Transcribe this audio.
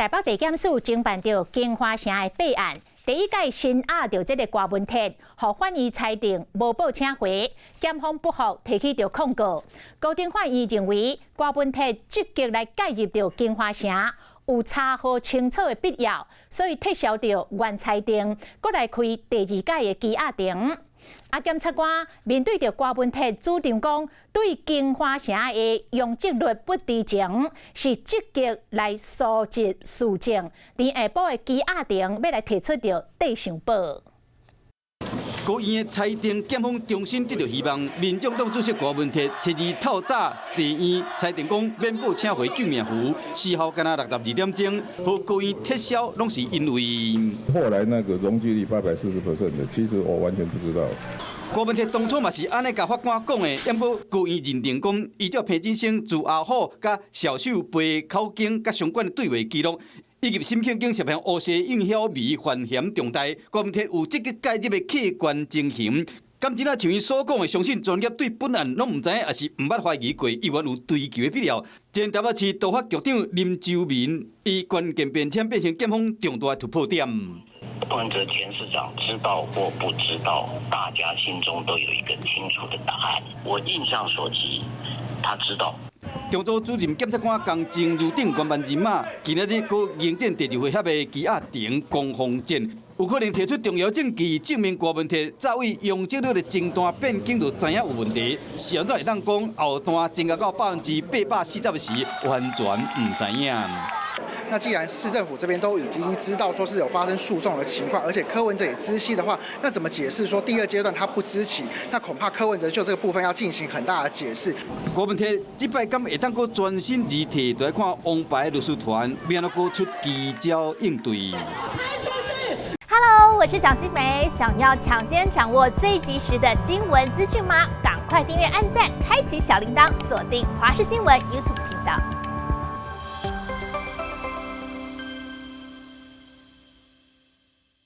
台北地檢署偵辦著京華城的弊案，第一改聲押著這个郭文鐵，予法院裁定無報請回，檢方不服提起著控告。高等法院認為郭文鐵積極來介入著京華城，有查核清楚的必要，所以撤銷著原裁定，閣來開第二改的羈押庭。啊，檢察官面對著郭文鐵主張講，對京華城的容積率不知情，是積極來搜集事證，佇下晡的羈押庭欲來提出著對上報。高院的裁定，檢方重新得著希望。民眾黨主席郭文鐵七日透早地院裁定講免報請回救命符，事後干焦62點鐘，予高院撤銷，攏是因為後來那個容積率840% 的，其實我完全不知道。郭文鐵當初嘛是按呢共法官講的，毋過高院認定講，依照彭金生、朱阿虎佮銷售背口徑佮相關的對話記錄，以及沈慶京涉嫌烏西應曉薇犯嫌重大，郭文鐵有積極介入的客觀情形。敢真正像伊所講的，相信專業對本案攏毋知影，抑是毋捌懷疑過，依然有追究的必要。前台北市都發局長林周明，以關鍵便簽變成檢方重大的突破點。柯文哲前市長知道或不知道，大家心中都有一個清楚的答案。我印象所及，他知道。重組主任檢察官江靜如等原班人馬，今仔日閣迎戰第二回合的羈押庭攻防戰，有可能提出重要證據，證明郭文鐵早為容積率的爭單變更就知影有問題，是按怎會當講後段增加到840時，完全毋知影。那既然市政府這邊都已經知道說是有發生訴訟的情況，而且柯文哲也知悉的話，那怎麼解釋說第二階段他不知情？那恐怕柯文哲就這個部分要進行很大的解釋。郭文鐵這擺敢會當閣全身而退，就愛看王牌律師團欲按怎閣出奇招應對。 Hello，我是蔣新梅，想要搶先掌握最及時的新聞資訊嗎？趕快訂閱、按讚、開啟小鈴鐺，鎖定華視新聞 YouTube 頻道。